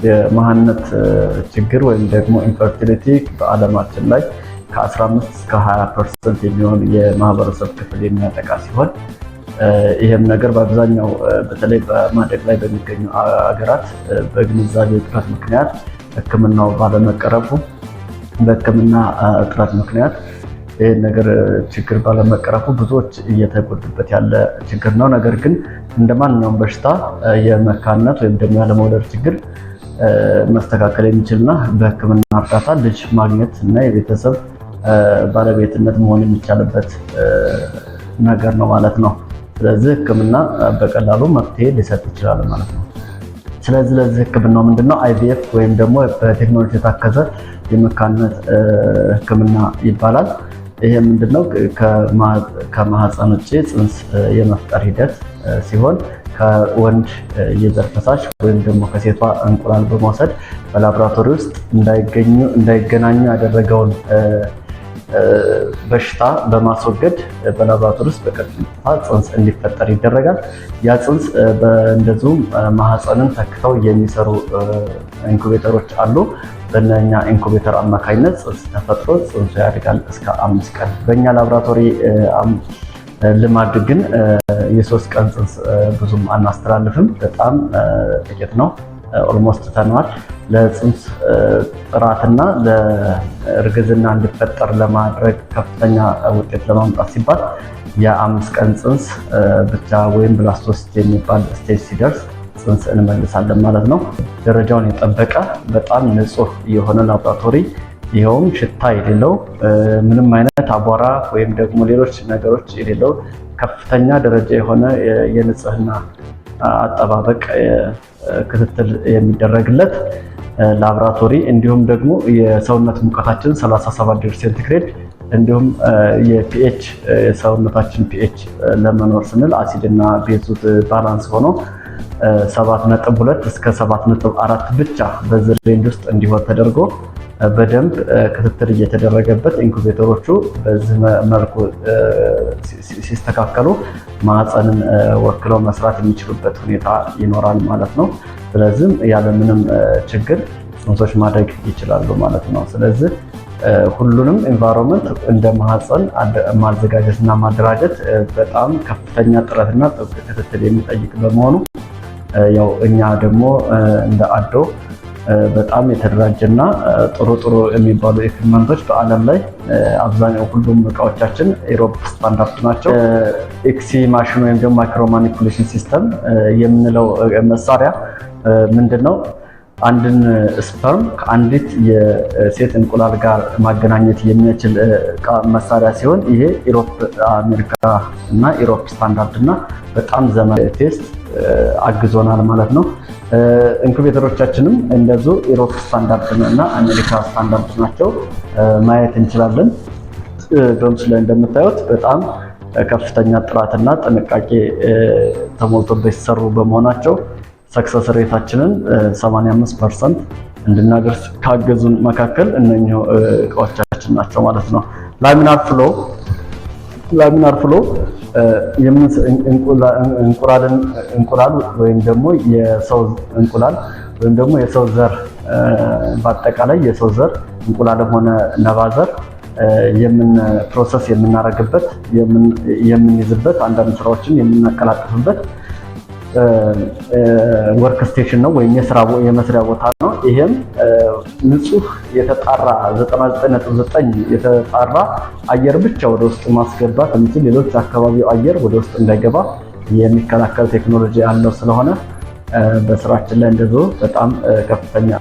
የመሃንነት ችግር ወይም ደግሞ infertility በዓለማችን ላይ ከ15 እስከ 20% የሚሆን የማህበረሰብ ክፍል የሚያጠቃ ሲሆን፣ ይህም ነገር በአብዛኛው በተለይ በማደግ ላይ በሚገኙ አገራት በግንዛቤ እጥረት ምክንያት፣ ሕክምናው ባለመቀረፉ፣ በሕክምና እጥረት ምክንያት ይህን ነገር ችግር ባለመቀረፉ ብዙዎች እየተጎዱበት ያለ ችግር ነው። ነገር ግን እንደ ማንኛውም በሽታ የመካንነት ወይም ደግሞ ያለመውለድ ችግር መስተካከል የሚችልና በሕክምና እርዳታ ልጅ ማግኘት እና የቤተሰብ ባለቤትነት መሆን የሚቻልበት ነገር ነው ማለት ነው። ስለዚህ ሕክምና በቀላሉ መፍትሄ ሊሰጥ ይችላል ማለት ነው። ስለዚህ ለዚህ ሕክምናው ምንድነው? IVF ወይም ደግሞ በቴክኖሎጂ የታገዘ የመካንነት ሕክምና ይባላል። ይሄ ምንድነው? ከማህፀን ውጭ ጽንስ የመፍጠር ሂደት ሲሆን፣ ከወንድ የዘር ፈሳሽ ወይም ደግሞ ከሴቷ እንቁላል በመውሰድ በላቦራቶሪ ውስጥ እንዳይገኙ እንዳይገናኙ ያደረገውን በሽታ በማስወገድ በላቦራቶሪ ውስጥ በቀጥታ ጽንስ እንዲፈጠር ይደረጋል። ያ ጽንስ እንደዚሁም ማህፀንን ተክተው የሚሰሩ incubator ኦች አሉ። በእነኛ incubator አማካኝነት ጽንስ ተፈጥሮ ጽንሱ ያድጋል እስከ 5 ቀን። በእኛ ላቦራቶሪ ልማድ ግን የ3 ቀን ጽንስ ብዙም አናስተላልፍም። በጣም ጥቂት ነው። Almost ትተነዋል። ለጽንስ ጥራትና ለእርግዝና እንዲፈጠር ለማድረግ፣ ከፍተኛ ውጤት ለማምጣት ሲባል የ5 ቀን ጽንስ ብቻ ወይም blastocyst የሚባል stage ሲደርስ ጽንስ እንመልሳለን ማለት ነው። ደረጃውን የጠበቀ በጣም ንጹህ የሆነ ላቦራቶሪ፣ ይኸውም ሽታ የሌለው፣ ምንም አይነት አቧራ ወይም ደግሞ ሌሎች ነገሮች የሌለው፣ ከፍተኛ ደረጃ የሆነ የንጽህና አጠባበቅ ክትትል የሚደረግለት ላብራቶሪ፣ እንዲሁም ደግሞ የሰውነት ሙቀታችን 37 ዲግሪ ሴንቲግሬድ፣ እንዲሁም የ pH፣ የሰውነታችን pH ለመኖር ስንል አሲድ እና base ኡ balance ሆኖ 7.2 እስከ 7.4 ብቻ በዚህ range ውስጥ እንዲሆን ተደርጎ በደንብ ክትትል እየተደረገበት፣ incubator ኦቹ በዚህ መልኩ ሲስተካከሉ ማህፀንን ወክለው መስራት የሚችሉበት ሁኔታ ይኖራል ማለት ነው። ስለዚህም ያለምንም ችግር ጽንሶች ማደግ ይችላሉ ማለት ነው። ስለዚህ ሁሉንም environment እንደ ማህፀን ማዘጋጀት እና ማደራጀት በጣም ከፍተኛ ጥረትና ጥብቅ ክትትል የሚጠይቅ በመሆኑ፣ ያው እኛ ደግሞ እንደ አዶ በጣም የተደራጀና ጥሩ ጥሩ የሚባሉ equipment ኦች፣ በዓለም ላይ አብዛኛው ሁሉም እቃዎቻችን Europe standard ናቸው። ICSI machine ወይም ደግሞ micro manipulation system የምንለው መሳሪያ ምንድን ነው? አንድን sperm ከአንዲት የሴት እንቁላል ጋር ማገናኘት የሚችል መሳሪያ ሲሆን፣ ይሄ Europe፣ አሜሪካ እና Europe standard እና በጣም ዘመናዊ test አግዞናል ማለት ነው። Incubator ኦቻችንም እንደዚሁ Europe standard እና አሜሪካ ስታንዳርድ ናቸው፣ ማየት እንችላለን። በምስሉ ላይ እንደምታዩት በጣም ከፍተኛ ጥራትና ጥንቃቄ ተሞልቶበት የተሰሩ በመሆናቸው success rate ኣችንን 85% እንድናደርስ ካገዙን መካከል እነኚህ እቃዎቻችን ናቸው ማለት ነው። Laminar flow እንቁላል ወይም ደግሞ የሰው እንቁላል ወይም ደግሞ የሰው ዘር፣ በአጠቃላይ የሰው ዘር እንቁላልም ሆነ ነባዘር የምን process የምናደርግበት፣ የምንይዝበት፣ አንዳንድ ስራዎችን የምናቀላጥፍበት work station ነው ወይም የስራ የመስሪያ ቦታ ነው። ይሄም ንጹህ የተጣራ፣ 99.9 የተጣራ አየር ብቻ ወደ ውስጥ ማስገባት የሚችል፣ ሌሎች አካባቢው አየር ወደ ውስጥ እንዳይገባ የሚከላከል ቴክኖሎጂ ያለው ስለሆነ በስራችን ላይ እንደዚሁ በጣም ከፍተኛ